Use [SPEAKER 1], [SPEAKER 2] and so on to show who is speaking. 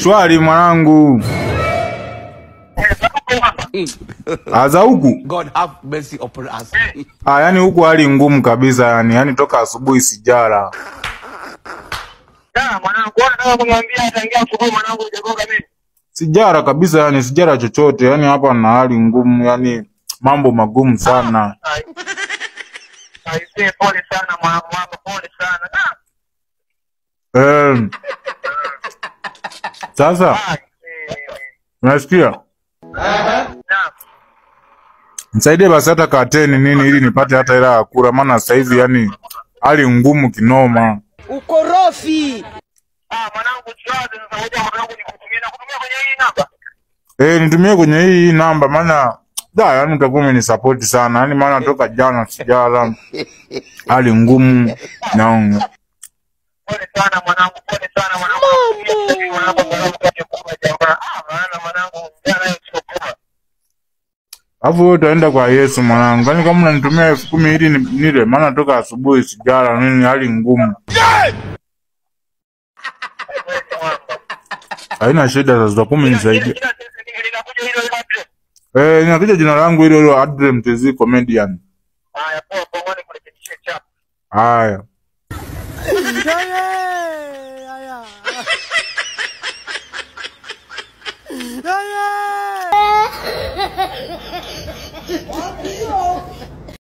[SPEAKER 1] Shwari mwanangu. Aza huku.
[SPEAKER 2] God have mercy upon us.
[SPEAKER 1] Yani huku hali ngumu kabisa yani. Yani toka asubuhi sijala.
[SPEAKER 3] Mwanangu, unataka kuniambia tangia asubuhi mwanangu hujagonga mimi?
[SPEAKER 1] Sijara kabisa yani, sijara chochote. Yani hapa na hali ngumu yani, mambo magumu sana.
[SPEAKER 3] Aisee, pole sana mwanangu, pole sana.
[SPEAKER 1] Sasa unasikia? Nisaidie basi hata kateni nini ili nipate hata hela ya kula, maana sasa hivi yani hali ngumu kinoma.
[SPEAKER 4] Ukorofi.
[SPEAKER 3] Mwanangu sasa ngoja mwanangu nikutumie na kutumia kwenye hii namba.
[SPEAKER 1] Nitumie kwenye hii namba maana da yani utakuwa umenisupport sana. Yani maana toka jana sijala. Hali ngumu na
[SPEAKER 3] pole sana mwanangu, pole sana mwanangu. Maana mwanangu jana sio poa.
[SPEAKER 1] Alafu wewe utaenda kwa Yesu mwanangu. Yaani kama unanitumia 10,000 ili nile, maana toka asubuhi sijala nini, hali ngumu. Haina shida, sasa 10 nisaidie. Inakuja jina langu hilo hilo Adrem TZ Comedian.
[SPEAKER 3] Haya poa, poa nikurekebishie chap.
[SPEAKER 1] Haya.
[SPEAKER 4] Haya.